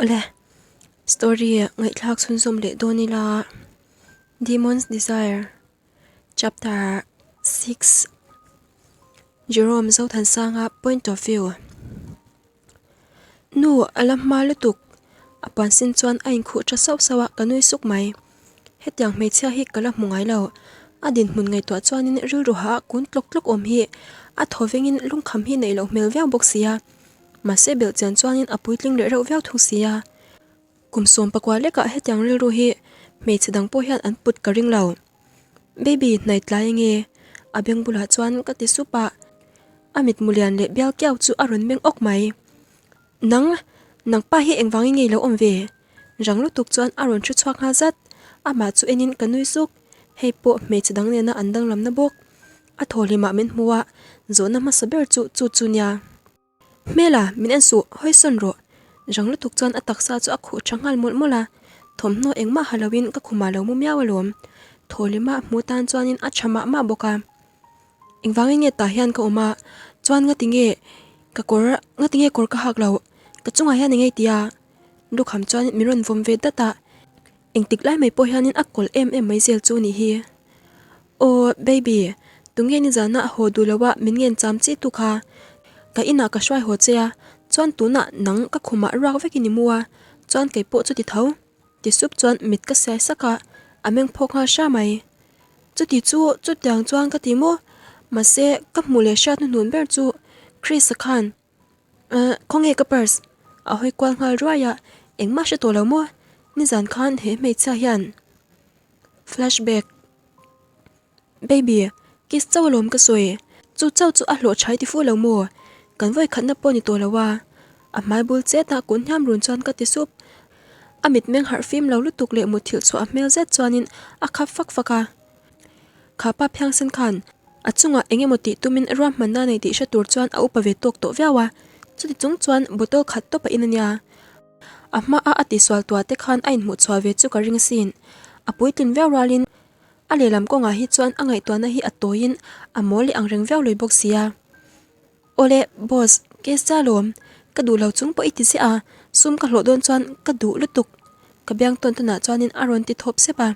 Awle, story ngaihthlak chhunzawm leh dawn ila Demon's Desire Chapter 6 Jerome Zothansanga Point of View Nu a la hma lutuk a puan sin chuan a inkhuh tha sauh sauh a ka nui suk mai hetiang hmeichhia hi ka la hmu ngai lo a dinhmun ngaihtuah chuanin rilru hah a kun tlawk tlawk awm hi a thaw vengin lungkham hi neih loh hmel viau bawk sia mahse belh chian chuanin a puitling leh reuh viau thung sia kum sawm pakua lekah hetiang rilru hi hmeichhe dang pawh hian an put ka ring lo. Baby hnai tlai enge? A beng bulah chuan ka ti sup a, a mitmu lian leh bial kiau chu a rawn meng awk mai. Nang, nang pa hi engvangin nge i lo awm ve? Rang lutuk chuan a rawn thu chhuak nghal zat. Amah chu enin ka nui suk, hei pawh hmeichhe dang nena an danglamna bawk. A thaw hlimah min hmu a, zawhna hmasa ber chu chu chu nia. Hmela, min en suh, hawi sawn rawh. Rang lutuk chuan a taksa chu a khuh tha nghal mawlh mawlh a, thawmhnaw engmah ha loin ka khumah lo mu miau alawm. Thaw lima hmu tan chuanin a tha mah mah bawk a. Engvangin nge tah hian ka awm a, chuan ngati nge ka kawr, ngati nge kawr ka hak loh, ka chungah hian eng nge tia? Lukham chuan min rawn vawm ve dat a, engtik lai mai pawh hianin a kawlh em em mai zel chu a nih hi. Aw baby, tunge nizana a haw duh loh a min ngen cham chi tu kha? Ka inah ka hruai haw che a, chuan tunah nang ka khumah ruak vekin i mu a, chuan kei pawh chuti tho. Ti sup chuan mit ka siai sak a, a meng phawk nghal hra mai. Chuti chu chutiang chuan ka ti maw? Mahse ka hmuh leh hriat hnuhnun ber chu Chris-a khan Ahh khawnge ka purse? A hawi kual nghal ruai a, engmah hre tawh lo maw? Nizan khan he hmeichhia hian Flashback Baby, kiss chauh alawm ka sawi, chu chauh chu a hlawh thai ti fuh lo maw? Kan vawi khatna pawh ni tawh lo a, a hmai bul chet a kun hniam run chuan ka ti sup. A mitmeng harh fim lo lutuk leh muthilh chhuah a hmel zet chuanin a khap fak fak a. Kha pa phiangsen khan a chungah eng emaw tih tumin ruahmanna nei tih hre tur chuan a upa ve tawk tawh viau a, chuti chung chuan bottle khat tawp a in a nia. A hmaa a tihsual tuah te khan a inhmuh chhuah ve chu ka ring asin. A puitlin viau rualin a lehlam kawngah hi chuan a ngaihtuahna hi a tawiin a mawl leh angreng viau lui bawk sia. Awle boss, case cha lawm, ka duh lo chung pawh i ti ziah a, sum ka hlawh dawn chuan ka duh lutuk ka biang tawn tawnah chuanin a rawn ti thawp sep a.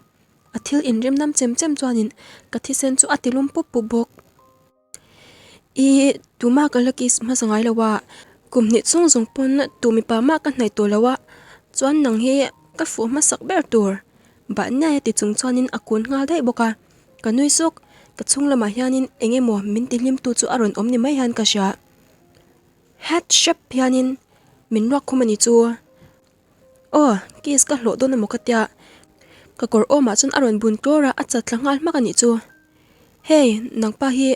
A thil inrim nam chem chem chuanin ka thisen chu a ti lum pup pup bawk. Ih, tumah ka la kiss hmasa ngai lo a, kum hnih chung zawng pawn tu mipa mah ka hnaih tawh lo a, chuan nang hi ka fuh hmasak ber tur. Bahniai a ti chung chuanin a kun nghal daih bawk a, ka nui suk, ka chhung lamah hianin eng emaw min ti hlim tu chu a rawn awm ni mai hian ka hria. Hat hrep hianin min ruak khum a ni chu. Aw, kiss ka hlawh dawn emaw ka tia, ka kawr awmah chuan a rawn bun tlawr a, a chat thla nghal hmak a nih chu. Hey, nangpa hi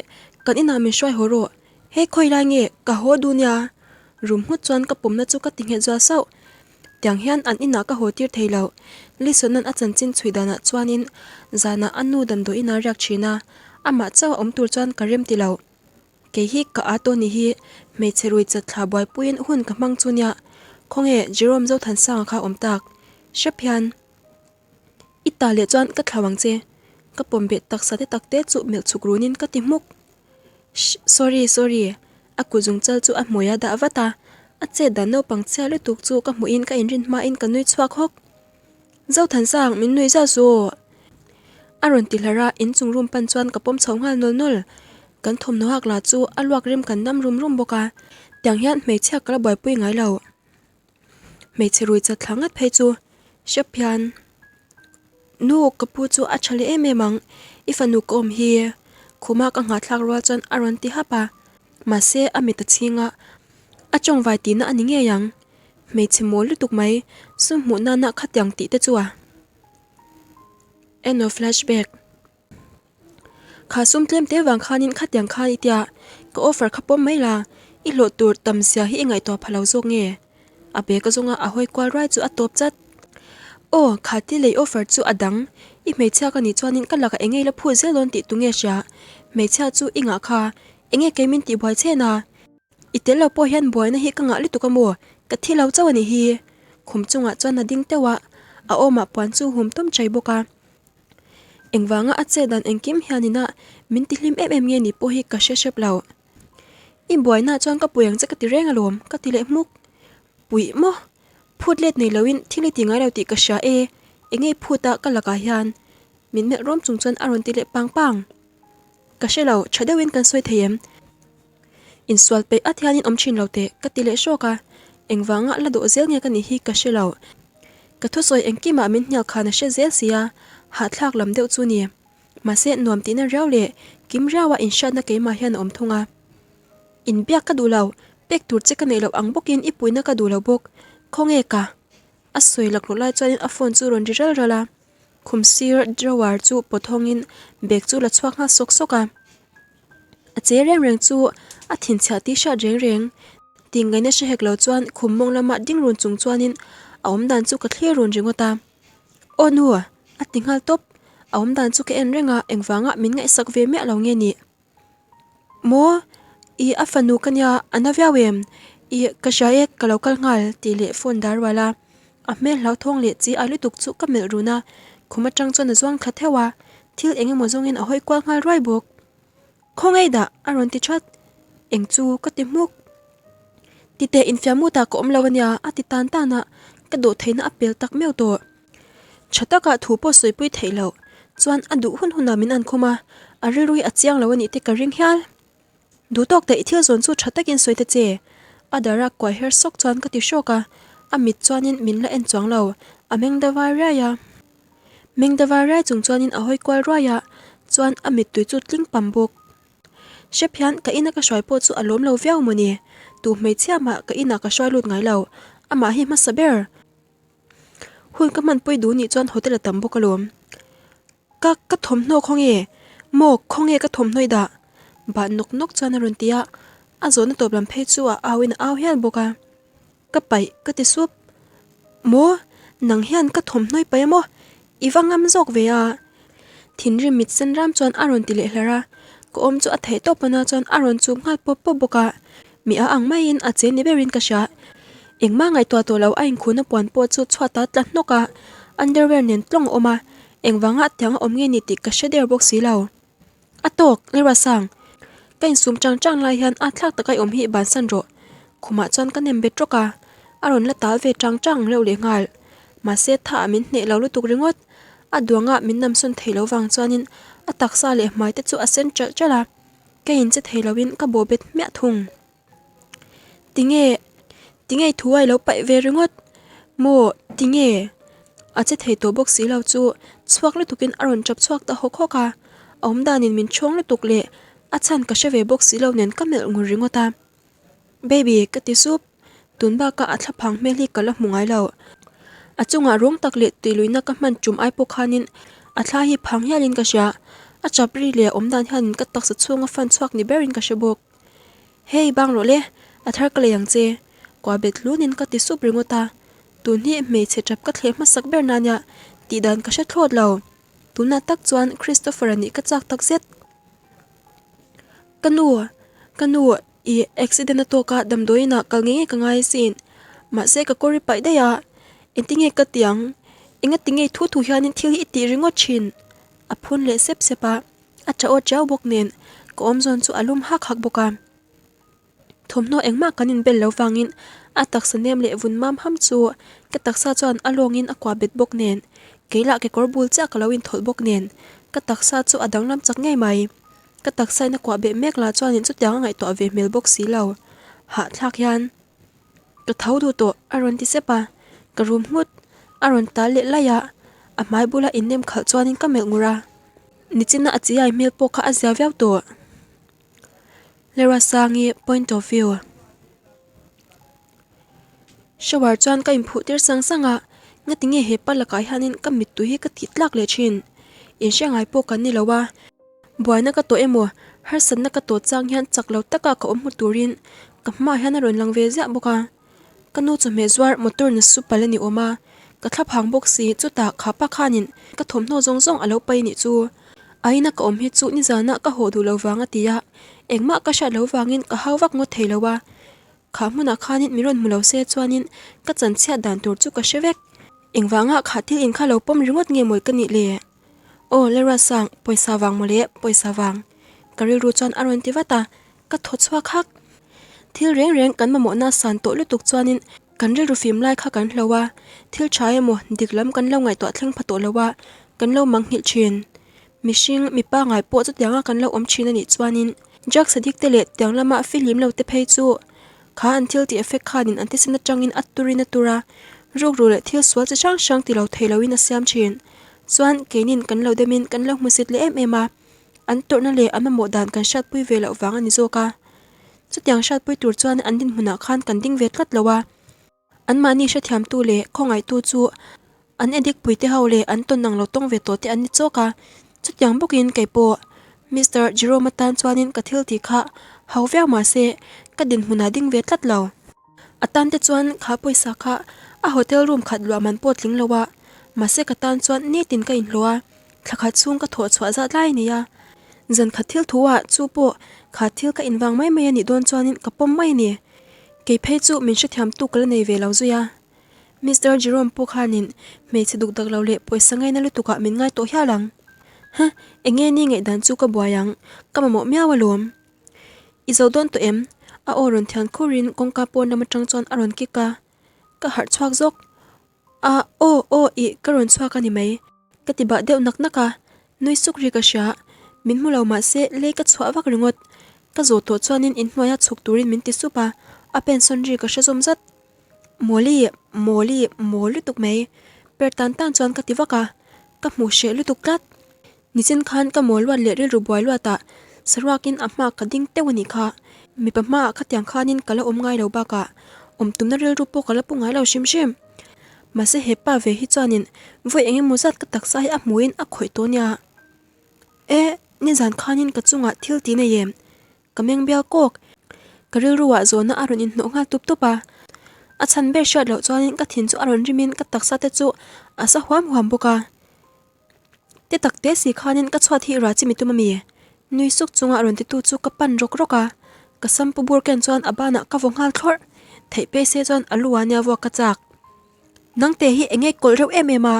kan inah min hruai haw rawh, hei khawi lai nge ka haw duh nia? Rum nghut chuan ka pawmna chu ka ti nghet zual sauh. Tiang hian an inah ka haw tir thei lo. Lisona'n a chanchin chhui danah chuanin zanah a nu damdawi inah riak thin a, amah chauh a awm tur chuan ka rem ti lo. Kei hi ka â tawh nih hi, hmeichhe rui chat thla buaipuiin hun ka hmang chu nia, khawnge Jerome Zothansanga kha awm tak? Hrep hian i ta leh chuan ka thlau ang che, ka pawm bet taksa te tak te chu melh chhuk runin ka ti hmuk. Shh, sorry, sorry, a kut zungchal chu a hmui a dah vat a, a chet dan naupang chhia lutuk chu ka hmuhin ka inrin hmain ka nui chhuak hawk. Zothansang, min nui zauh suh! A rawn ti hlar a, inchung room pan chuan ka pawm chho nghal nawl nawl. Kan thawmhnaw hak lah chu a luak rem kan dam rum rum bawk a, tiang hian hmeichhia ka la buaipui ngai lo. Hmeichhe rui chat thla ngat phei chu hrep hian, Nu, ka pu chu a tha leh em em ang, i fanu ka awm hi. Khuma ka nghahthlak rual chuan a rawn ti hap a, mahse a mit a chhing a, a tawngvai tihna a ni ngei ang. Hmeichhe mawl lutuk mai, sum hmuh nana khatiang tih te chu a. End of flashback. Kha sum tlem te vang khanin khatiang khan i tia, ka offer kha pawm mai la, i hlawh tur tam zia hi i ngaihtuah pha lo zawk nge? A bag zawnga a hawi kual ruai chu a tawp chat. Aw, kha ti lei offer chu a dang, i hmeichhia ka nih chuanin ka lakah enge i la phut zel dawn tih tu nge hria? Hmeichhia chu i ngah kha, enge kei min tih buai chen a? I tel lo pawh hian buaina hi ka ngah lutuk a maw? Ka thi lo chauh a nih hi. Khum chungah chuan a ding teuh a, a awmah puan chu hum tawm chai bawk a. Engvanga a chet dan engkim hian ina min ti hlim em em nge ni pawh hi ka hre hrep lo. I buaina chuan ka pui ang che ka ti reng alawm ka ti leh hmuk. Puih maw? Phut let nei loin thil i ti ngai lo tih ka hria e, eng nge i phut a ka lakah hian? Min melh rawm chung chuan a rawn ti leh pang pang. Ka hre lo, tha deuhin kan sawi thei em? Insual peih at hianin awm thin lo teh, ka ti leh hrawk a. Engvanga la dawh zel nge ka nih hi ka hre lo. Ka thusawi engkimah min hnial khan a hre zel si a, hahthlak lam deuh chu ni. Mahse nuam tihna riau leh kim riaua inhriatna keimah hian a awm thung a. Inbiak ka duh lo, pek tur che ka neih loh ang bawkin i puihna ka duh lo bawk. Khawnge ka? A sawi laklawh lai chuanin a phone chu rawn ri ral ral a. Khum sir drawer chu pawt hawngin bag chu la chhuak nghal sawk sawk a. A che reng reng chu a thinchhiah tih hriat reng reng. Tih ngaihna hre hek lo chuan khum mawng lama ding run chung chuanin a awmdan chu ka thlir run ringawt a. Aw nu! A ti nghal tawp. A awmdan chu ka en reng a, engvanga min ngaihsak ve miah lo nge nih? Maw? Ih a fanu ka nia, a na viau em? Ih ka hria e, ka lo kal nghal tih leh phone dar rual a. A hmel hlauthawng leh chi ai lutuk chu ka melh run a, khum atang chuan a zuang thla theuh a, thil eng emaw zawngin a hawi kual nghal ruai bawk. Khawngaih dah! a rawn ti that. Eng chu ka ti hmuk. Titeh infiam mutah ka awm lo ania a ti tan tan a, ka dawhtheihna a pel tak meuh tawh. Tha taka thu pawh sawipui theih loh chuan a duh hun hunah min ankhum a, a rilru hi a chiang lo a nih te ka ring hial. Duh tawk teh i thil zawn chu tha takin sawi ta che. A dara kuai her sawk chuan ka ti hrawk a, a mit chuanin min la en chuang lo, a meng da vai riai a. Meng da vai riai chung chuanin a hawi kual ruai a, chuan a mittui chu tling pam bawk. Hrep hian ka ina ka hruai pawh chu a lawm lo viau mawni, tu hmeichhia mah ka inah ka hruai lut ngai lo, amah hi hmasa ber. Hun ka hmanpui duh nih chuan hotel a tam bawk alawm. Ka ka thawmhnaw khawnge? Maw khawnge ka thawmhnaw i dah? Bah nawk nawk chuan a rawn ti a, a zawhna tawp lam phei chu a au in a au hial bawk a. Ka paih ka ti sup. Maw nang hian ka thawmhnaw i paih a maw? I va ngam zawk ve a. Thinrim mit sen ram chuan a rawn ti leh hlar a, ka awm chu a theih tawp pana chuan a rawn chum nghal pawp pawp bawk a, mi a ang maiin a che ni berin ka hria. Engmah ngaihtuah tawh lo a inkhuna puan pawh chu chhuat a tla hnawk a, underwear nen tlawng a awm a, engvanga tiang a awm nge ni tih ka hre der bawk si lo. A tawk, Lerua Sang. Ka insum chang chang lai hian a thlak taka i awm hi bansan rawh. Khumah chuan ka nem bet rawk a, a rawn la tal ve chang chang reuh leh nghal. Mahse tha ah min hneh lo lutuk ringawt. A duangah min namsawn thei lo vang chuanin a taksa leh hmai te chu a sen chalh chalh a, ka inche thei loin ka bawh bet hmiah thung. Tinge? Tinge i thu a i lo paih ve ringawt? Maw? Tinge? A che thei tawh bawk si lo chu chhuak lutukin a rawn chap chhuak ta hawk hawk a, a awmdanin min chhawng lutuk leh a chhan ka hre ve bawk si lo nen ka melh ngur ringawt a. Baby, ka ti sup. Tun bakah a thlaphang hmel hi ka la hmu ngai lo. A chungah rawng tak leh tuiluina ka hman tum ai pawh khanin a thla hi phang hialin ka hria. A chap ri leh a awmdan hianin ka taksa chhunga fan chhuak ni berin ka hre bawk. Hei bang rawh le, a thar ka lei ang che. Kua bet hlunin ka ti sup ringawt a. Tun hi hmeichhe tap ka thleh hmasak ber na nia tih dan ka hre thlawt lo. Tunah tak chuan Christopher-a nih ka chak tak zet. Ka nu, ka nu, i accident a tawk a damdawiin ah kal ngei ngei ka ngai asin. Mahse ka kawr i paih daih a, engtinge ka ti ang? Engati ngei thu thu hianin thil hi i tih ringawt thin? A phun leh sep sep a. A tha aw tiau bawk nen ka awm zawn chu a lum hak hak bawk a. Thawmhnaw engmah kan inbel lo vangin a taksa nem leh vun mam ham chu ka taksa chuan a lawngin a kuah bet bawk nen kei lah kekawr bul chiah ka lo inthawlh bawk nen ka taksa chu a danglam chak ngei mai. Ka taksa in a kuah beh mek lah chuanin chutiang a ngaihtuah ve hmel bawk si lo. Hahthlak hian. Ka tho duh tawh a rawn ti sep a, ka rum nghut. A rawn tal leh laih a, a hmai bula innem khalh chuanin ka melh ngur a. Nichina a chiai hmel pawh kha a zia viau tawh. Lerua Sangi point of view. Shower chuan ka inphuh tir sang sang a, ngati nge he pa lakah hianin ka mittui hi ka tih tlak leh thin. Inhre ngai pawh kan ni lo a. Buaina ka tawh emaw, harsatna ka tawh chang hian chak lo taka ka awm hmu turin ka hmaah hian a rawn lang ve ziah bawk a. Ka nu chawhmeh zuar motor na su palh a ni awm a, ka thla phang bawk si chutah kha pa khanin ka thawmhnaw zawng zawng a lo pai nih chu. A ina ka awm hi chu nizanah ka haw duh lo vang a ti a, engmah ka hriat lo vangin ka hau vak ngawt thei lo a. Kha hmunah khanin min rawn hmu lo se chuanin ka chanchhiat dan tur chu ka hre vek. Engvanga kha thil in kha lo pawm ringawt nge mawi ka nih le? Aw Lerua Sang, pawisa vang mawle, pawisa vang. Ka rilru chuan a rawn ti vat a, ka thaw chhuak hak. Thil reng reng kan mamawhna san tawh lutuk chuanin Kan rilru fim lai kha kan hlo a, thil tha emaw dik lam kan lo ngaihtuah thleng pha tawh lo a, kan lo manghilh thin. Mihring, mipa ngai pawh chutianga kan lo awm thin a nih chuanin drugs addict te leh tiang lama fihlim lo te phei chu kha an thil tih effect khanin an thisen atangin a turin a tur a, rukru leh thil sual chi hrang hrang ti lo thei loin a siam thin. Chuan keinin kan lo demin kan lo hmusit leh em em a, an tawrhna leh an mamawh dan kan hriatpui ve loh vang a ni zawk a. Chutiang hriatpui tur chuan an dinhmunah khan kan ding ve tlat lo a. Anmahni hrethiamtu leh khawngaihtu chu an addict puite ho leh an tawn ang lo tawng ve tawh te an ni chawk a. Chutiang bawkin kei pawh Mister Jerome atan chuanin ka thil tih kha ho viau mah se ka dinhmunah ding ve tlat lo. A tan te chuan kha pawisa kha a hotel room khat luah man pawh tling lo a, mahse ka tan chuan nitin ka inhlawh a, thla khat chhung ka thawh chhuah zat lai a ni a. Zan khat thil thu ah chu pawh kha thil ka invang mai mai a nih dawn chuanin ka pawm mai a ni. Kei phei chu min hrethiam tu ka la nei ve lo zui a. Mister Jerome pawh khanin hmeichhe duk dak lo leh pawisa ngaina lutuk ah min ngai tawh hial ang. Huh, enge ni ngaihdan chu ka buai ang, ka mamawh miau alawm. I zo dawn tawh em? A aw rawn thian khurin kawngka pawn lam atang chuan a rawn kik a. Ka harh chhuak zawk. A, aw, aw, ih, ka rawn chhuak a ni mai. Ka ti bah deuh nak nak a, nui suk ri ka hria. Min hmu lo mah se lei ka chhuah vak ringawt. Ka zawh tawh chuanin inhnuaia chhuk turin min ti sup a, a pensawn ri ka hre zawm zat. Mawli, mawli, mawl lutuk mai. Per tan tan chuan ka ti vak a, ka hmuh hreh lutuk tlat. Nichin khan ka mawl luat leh rilru buai luatah saruakin a hma ka ding teuh a nih kha. Mipa hmaah khatiang khanin ka la awm ngai lo bakah awm tumna rilru pawh ka la pu ngai lo hrim hrim. Mahse he pa ve hi chuanin vawi eng emaw zat ka taksa hi a hmuhin a khawih tawh nia. E, nizan khanin ka chungah thil ti nei em? Ka meng bial kawk. Ka rilruah zawhna a rawn inhnawh nghal tup tup a. A chhan ber hriat loh chuanin ka thin chu a rawn rimin ka taksa te chu a sa huam huam bawk a. Te tak te si khanin ka chhuat hi rah chi mi tum a mi? Nui suk chunga rawn titu chu ka pan rawk rawk a, ka sam pu bur ken chuan a banah ka vaw nghal thlawrh. Theih pe se chuan a lu ah nia vuak ka chak. Nangte hi eng nge kawlh reuh em em a,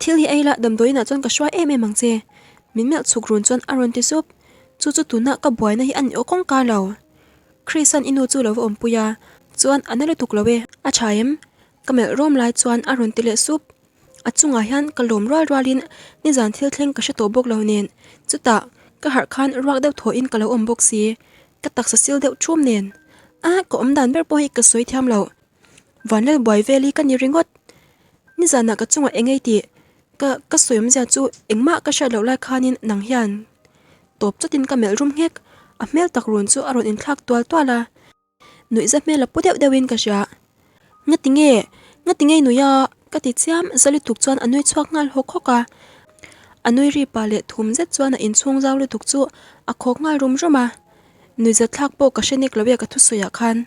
thil hi ei la damdawiin ah chuan ka hruai em em ang che. Min melh chhuk run chuan a rawn ti sup. Chu chu tuna ka buaina hi a ni aw kawngka lo. Chris-a'n i nu chu lo va awmpui a, chuan a na lutuk lo e, a tha em? Ka melh rawm lai chuan a rawn ti leh sup. A chungah hian ka lawm rual rualin nizan thil thleng ka hre tawh bawk lo nen, chutah ka harh khan ruak deuh thawhin ka lo awm bawk si, ka taksa sil deuh thum nen. A, ka awm dan ber pawh hi ka sawi thiam lo. Vanlal buai vel hi ka ni ringawt. Nizanah ka chungah eng ei tih ka ka sawi awmzia chu engmah ka hriat loh lai khanin nang hian tawp chawtin ka melh rum nghek, a hmel tak run chu a rawn inthlak tual tual a. Nuihza hmel a pu deuh deuhin ka hria. Ngati nge? Ngati nge i nui a? Ka ti chiam, za lutuk chuan a nui chhuak nghal hawk hawk a. A nui ri pa leh thum zet chuan a inchhung zau lutuk chu a khawk nghal rum rum a. Nuihza thlak pawh ka hre nek lo e ka thusawi ah khan.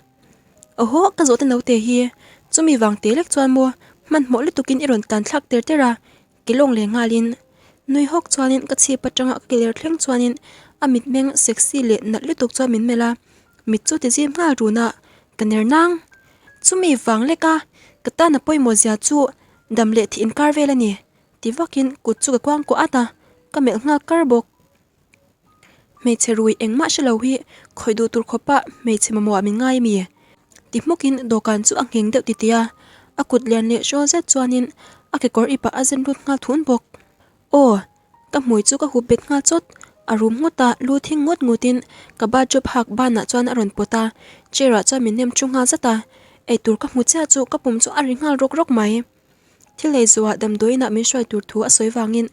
Awhaw, ka zawhte naute hi chumi vang te lek chuan maw hmanhmawh lutukin i rawn tlan thlak ter ter a, Ke lawng leh nghalin nui hawk chuanin ka chhip atanga ka keler thleng chuanin a mitmeng sexy leh nalh lutuk chuan min melh a, mit chu ti zim nghal run a, ka ner nang. Chumi vang lek a, ka tan a pawimawh zia chu dam leh thih inkar vel a ni, ti vakin kut chu ka kuang kuah at a, ka melh nghal kar bawk. Hmeichhe rui engmah hre lo hi khawih duh tur khawpa hmeichhe mamawh ah min ngai ami? Ti hmukin dawhkan chu a ngheng deuh titih a, a kut lian leh hrawl zet chuanin a kekawr ipah a zen lut nghal thun bawk. Aw! Ka hmui chu ka hup bet nghal chawt, a rum ngawt a, lu thing ngawt ngawtin ka bathrobe hak banah chuan a rawn pawt a, chair ah chuan min nem thu nghal zat a, eitur ka hmu chiah chu ka pum chu a ri nghal rawk rawk mai. Thil ei zuah damdawiinah min hruai tur thu a sawi vangin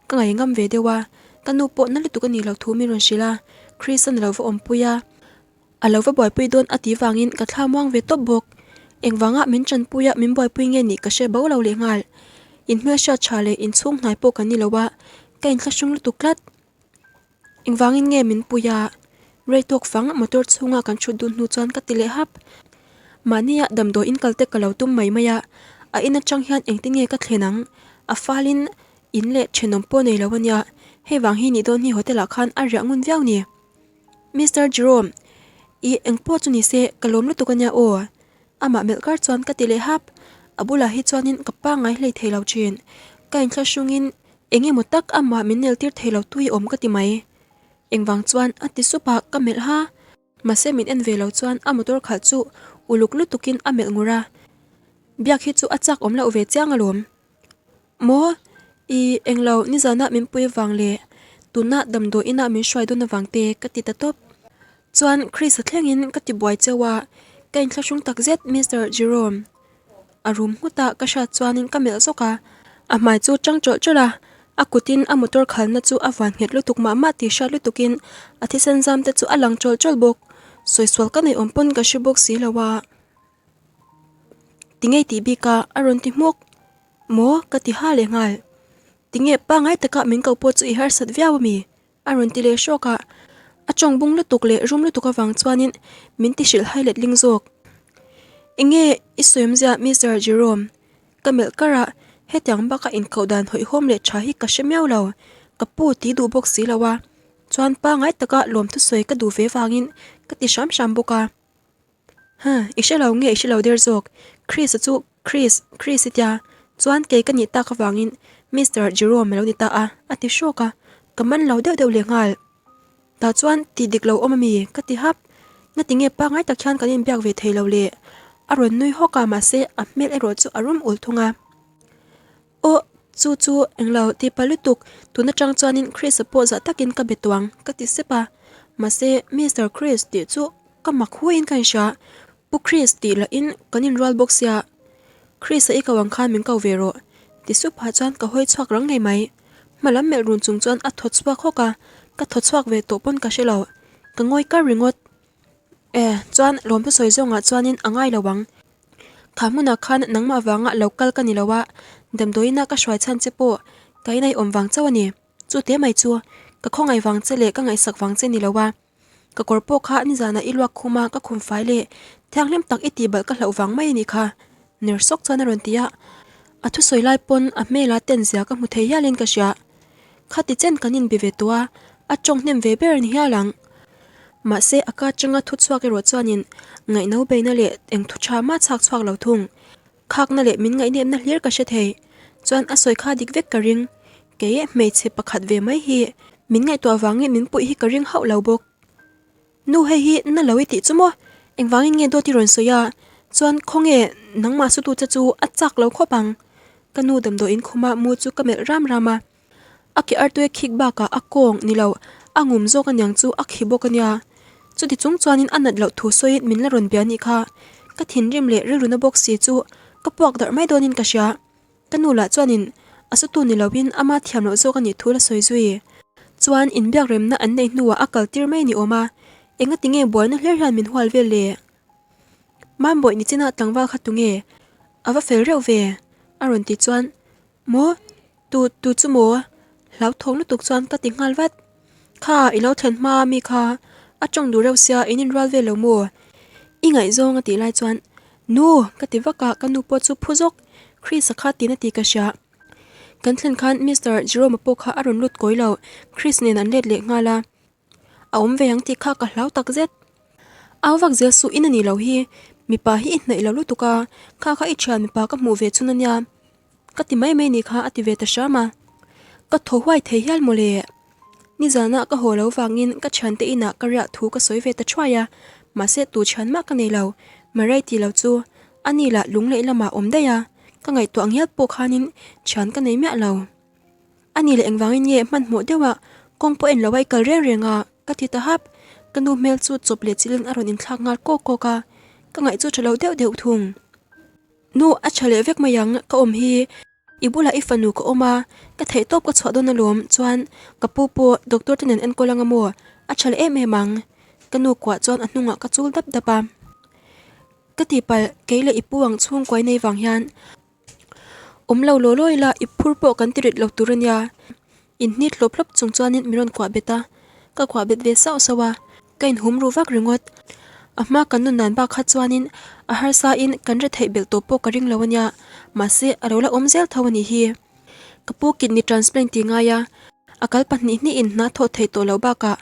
ka ngaih ngam ve deuh a, ka nu pawh na lutuk a nih loh thu min rawn hrilh a, Chris-a'n a lo va awmpui a, a lo va buaipui dawn a tih vangin ka thla muang ve tawp bawk. Engvanga min tanpui a min buaipui nge nih ka hre bo lo lehnghal. Inhmelhriat tha leh inchhung hnai pawh kan ni lo a, ka inthlahrung lutuk tlat. Engvangin nge min pui a? Rei tawk fang motor chhunga kan thut dun hnu chuan ka ti leh hap. Mahnia damdawi in kal te ka lo tum mai mai a, a in atang hian engtin nge ka thlen ang? A falin in leh thenawm pawh nei lo ania, hei vang hi nih dawn hi hotel ah khan a riah ngun viau ni. Mister Jerome, i engpawh chu ni se ka lawm lutuk ania aw. Amah melh kar chuan ka ti leh hap. A bulah hi chuanin ka pangngai hlei thei lo thin. Ka inthlahrungin eng emaw tak amah min nel tir thei lo tui awm ka ti mai. Engvang chuan a ti sup a, ka melh ha. Mahse min en ve lo chuan a motor khalh chu uluk lutukin a melh ngur a. Biak hi chu a chak awm loh ve chiang alawm. Maw? I englo nizana min pui avang leh tuna damdawi ina min hruai dawn avang te ka ti ta tawp. Chuan Chris-a thlengin ka ti buai cheu a, ka inthlahrung tak zet Mister Jerome. A rum nghut a, ka hriat chuanin ka melh zawk a, a hmai chu tang tawlh tawlh a, a kutin a motor khalna chu a van nghet lutuk mah mah tih hriat lutukin a thisen zam te chu a lang tawlh tawlh bawk. Sawisual ka neih awm pawn ka hre bawk si lo a. Ti ngei tih bik a, a rawn ti hmawk. Maw? Ka ti ha leh nghal. Ti nge pangai taka min ko pawh chu i harsat viau ami? A rawn ti leh hrawk a. A tawng bung lutuk leh rum lutuk avang chuanin min ti hrilh hai letling zawk. Enge i sawiawmzia Mister Jerome? Ka melh kar a, hetiang baka inkoh dan hawihhawm leh tha hi ka hre miau lo. Ka pu ti duh bawk si lo a. Chuan pangai taka lawmthusawi ka duh ve vangin ka ti hram hram bawk a. Huh, i hre lo nge i hre lo der zawk? Chris-a chu Chris, Chris i tia, chuan kei ka nih tak avangin Mister Jerome a lo ni ta a, a ti hrawk a, ka man lo deuh deuh leh nghal. Tah chuan tih dik lo awm ami? ka ti hap. Ngati nge pangngai tak hian kan inbiak ve thei lo le? A rawn nui hawk a, mahse a hmel erawh chu a rum ul thung a. Aw, chu chu englo ti pa lutuk, tun atang chuanin Chris-a pawh zah takin ka be tawh ang, ka ti sep a. Mahse, Mister Chris tih chu ka mak huaiin ka inhria, Pu Chris tih lahin kan inrual bawk sia, Chris-a i ko ang khan min ko ve rawh, ti sup ah chuan ka hawi chhuak rang ngei mai. Hma lam melh run chung chuan a thaw chhuak hawk a, ka thaw chhuak ve tawh pawn ka hre lo, ka ngawi kar ringawt. E, chuan lawmthu sawi zawngah chuanin a ngai lo ang. Kha hmunah khan nangmah vanga lo kal ka ni lo a, damdawiina ka hruai chhan che pawh ka inai awm vang chauh a ni. Chu te mai chu ka khawngaih vang che leh ka ngaihsak vang che ni lo a, ka kawr pawh kha nizanah i luak khum a, ka khum fai leh thianghlim tak i tih balh ka hlauh vang mai a nih kha, ner sawk chuan a rawn ti a. A thusawi lai pawn a hmela ten zia ka hmu thei hialin ka hria. Khati chen kan inbe ve tawh a, a tawng hnem ve ber a ni hial ang. Mahse, a ka atanga thu chhuak erawh chuanin ngaihno beina leh eng thu tha mah chhak chhuak lo thung. Khakna leh min ngaihnepna hlir ka hre thei. Chuan a sawi kha dik vek ka ring. Kei hmeichhe pakhat ve mai hi min ngaihtuah vangin min puih hi ka ring hauh lo bawk. Nu hei hi na lo i tih chu maw? Engvangin nge dawt i rawn sawi a? Chuan khawnge nangmah sutu che chu a chak lo khawp ang. Ka nu damdawiin khuma mu chu ka melh ram ram a. A ke artui a khik bakah a kawng ni lo, a ngum zawk aniang chu a khi bawk ania. Chuti chung chuanin a nat loh thu sawiin min la rawn bia nih kha. Ka thinrim leh rilru na bawk si chu ka puak darh mai dawnin ka hria. Ka nu lah chuanin a sutu ni loin ama thiam loh zawk a nih thu la sawi zui. Chuan inbiak remna an neih hnuah a kal tir mai ni awm a, engati nge buaina hlir hian min hual vel le? Mambawi nichinah tlangval kha tunge? A va fel reuh ve? A rawn ti chuan, Maw? Tu tu chu maw? Hlauthawng lutuk chuan ka ti nghal vat. Kha, i lo thlen hma mi kha a tawng duh reuh sia in inrual vel lo maw? I ngaihzawng a tih lai chuan Nu! ka ti vak a, ka nu pawh chu phu zawk. Chris-a kha tiin a ti ka hria. Kan thlen khan Mister Jerome-a pawh kha a rawn lut kawi lo, Chris nen an let leh nghal a. A awm ve ang tih kha ka hlau tak zet. Au vak zel suh in a nih loh hi, mipa hi i hnaih lo lutuk a, kha kha i thian mipa ka hmuh ve chhun a nia. Ka ti mai mai nih kha a ti ve ta hram a. Ka thaw huai thei hial mawle. Nizanah ka haw lo vangin ka thiante inah ka riah thu ka sawi ve ta thuai a, mahse tu thian mah ka nei lo. Marai ti lo chu a ni lah lung leh lamah awm daih a, ka ngaihtuah ngial pawh khanin thian ka nei miah lo. A ni leh engvangin nge hmanhmawh deuha kawng pawh en lo a i kal reng reng a? ka ti ta hap. Ka nu hmel chu chawp leh chilhin a rawn inthlak nghal kawk kawk a, ka ngaih chu tha lo deuh deuh thung. Nu, a tha leh vek mai ang, ka awm hi. I bulah i fanu ka awm a, ka theih tawp ka chhuah dawn alawm, chuan ka pu pawh doctor te nen enkawl anga maw? A tha leh em em ang. Ka nu kuah chuan a hnungah ka chul dap dap a. Ka tihpalh, kei leh i pu ang chhungkuai nei vang hian Awm lo law law ila i phur pawh kan ti rit lo tur a nia. Inhnit hlawp hlawp chung chuanin min rawn kuah bet a, ka kuah bet ve sauh sauh a, ka inhum ru vak ringawt. A hma kan nun dan bak kha chuanin a harsa in kan re theih belh tawh pawh ka ring lo a nia, mahse a lo la awm zel tho a nih hi. Ka pu kidney transplant tih ngai a, a kal pahnih hnihin hna thawh theih tawh loh bakah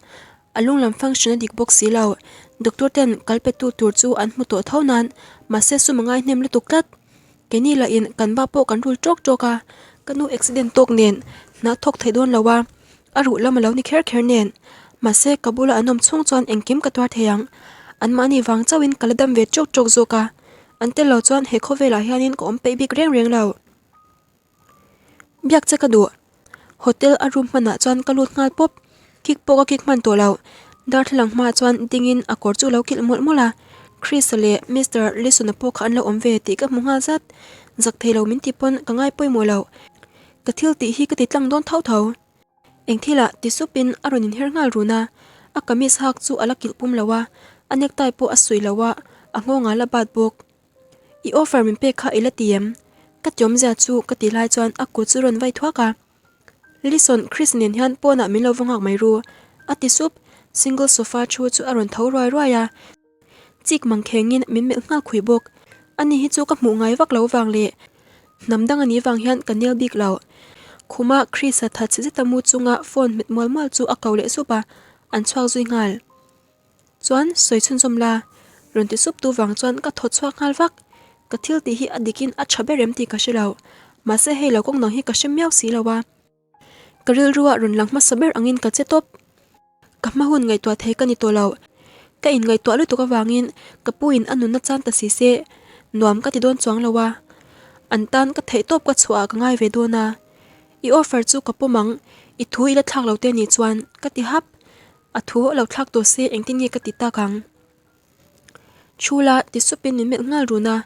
A lung lam function a dik bawk si lo. Doctor ten kal pe tu tur chu an hmu tawh tho nan, mahse sum a ngai hnem lutuk tlat. Keini lah in kan ba pawh kan rul tawk tawk a, ka nu accident tawk nen hna thawk thei dawn lo a, a ruh lam a lo ni kher kher nen. Mahse ka bula an awm chhung chuan engkim ka tuar thei ang. Anmahni vang chauhin ka la dam ve tawk tawk zawk a. An tel lo chuan he khawvelah hianin ka awm peih bik reng reng lo. Biak che ka duh. Hotel a room hmanah chuan ka lut nghal pawp. Kik pawh ka kik hman tawh lo. Darthlalang hmaah chuan dingin a kawr chu a lo kilh mawlh mawlh a. Chris-a leh Mister Lison-a pawh kha an lo awm ve tih ka hmu nghal zat. Zak thei lo min ti pawn ka ngai pawimawh lo. Ka thil tih hi ka ti tlang dawn tho tho. Eng thilah ti supin a rawn inher nghal run a. A kamis hak chu a la kilh pum lo a, a necktie pawh a suih lo a, a nghawng a la bat bawk. I offer min pek kha i la ti em? Ka tiawmzia chu ka ti lai chuan a kut chu rawn vai thuak a. Lison, Chris nen hian pawnah min lo va nghak mai ru, a ti sup. Single sofa thu chu a rawn tho ruai ruai a. Chik mang khengin min melh nghal khui bawk. Ani hi chu ka hmuh ngai vak lo vang leh hnam dang a nih vang hian ka nel bik lo. Khuma Chris-a thatchhe zeta mu chunga phone hmet mual mual chu a ko leh sup a, an chhuak zui nghal. Chuan sawi chhunzawm la, rawn ti sup tu vang chuan ka thaw chhuak nghal vak. Ka thil tih hi a dikin a tha ber em tih ka hre lo. Mahse hei lo kawng dang hi ka hre miau si lo a. Ka rilrua rawn lang hmasa ber angin ka che tawp. Ka hma hun ngaihtuah thei ka ni tawh lo. Ka inngaihtuah lutuk avangin ka puin a nunna chan ta si se, nuam ka ti dawn chuang lo a. An tan ka theih tawp ka chhuah ah ka ngai ve dawn a. I offer chu ka pawm ang, i thu i la thlak lo te nih chuan ka ti hap. A thu a lo thlak tawh se engtin nge ka ti tak ang? Chhula ti supin min melh nghal run a,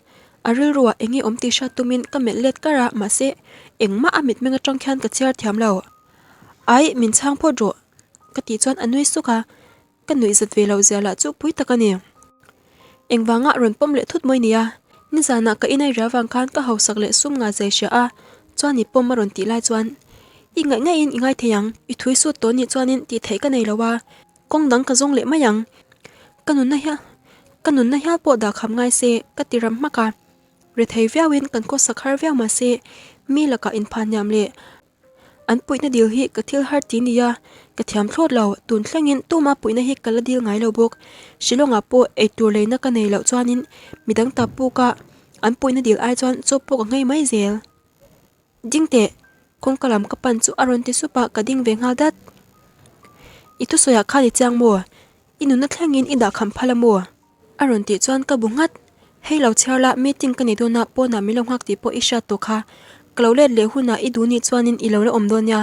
a rilruah eng nge awm tih hriat tumin ka melh let kar a, mahse engmah a mitmeng atang khian ka chhiar thiam lo. Ai, min chhang phawt rawh ka tih chuan a nui suk a, ka nuih zat ve loh zia lah chu pui tak a ni. Engvanga rawn pawm leh thut mawi nia, nizanah ka inai ria vang khan ka hausak leh sum nga zai hria a, chuan i pawm a rawn tih lai chuan i ngaih ngaihin i ngai thei ang, i thui sut tawh nih chuanin tih theih ka nei lo a, kawng dang ka zawng leh mai ang, ka nunna hial ka nunna hial pawh dah kham ngai se ka ti ram hmak a, rethei viauin kan khawsak har viau mahse mi lakah inphahniam leh An puihna dil hi ka thil har ti nia, ka thiam thlawt lo, tun thlengin tuma puihna hi ka la dil ngai lo bawk. Shillong-ah pawh eitur leina ka nei loh chuanin midang ta puka an puihna dil ai chuan chaw pawh ka nghei mai zel. Ding teh, kawngka lam ka pan chu a rawn ti sup a, ka ding ve nghal dat. I thusawiah khan i chiang maw? I nunna thlengin i dah kham phal a maw? A rawn tih chuan ka bu nghat. Hei lo chhiar la, meeting ka nei dawn a, pawnah min lo nghak tih pawh i hriat tawh kha. Ka lo let leh hunah i duh nih chuanin i lo la awm dawn nia.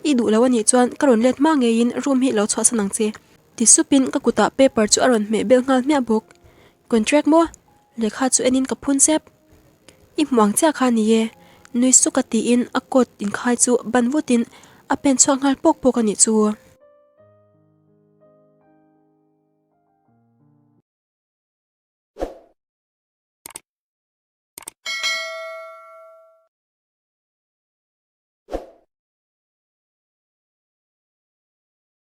I duh lo a nih chuan ka rawn let hma ngeiin room hi lo chhuahsan ang che. Ti supin ka kutah paper chu a rawn hmeh bel nghal hmiah bawk. Contract maw? Lehkha chu enin ka phun sep. I hmu ang chiah kha ni e. Nui suka tiin a coat inkhai chu ban vutin a pen chhuak nghal pawk pawk a nih chu.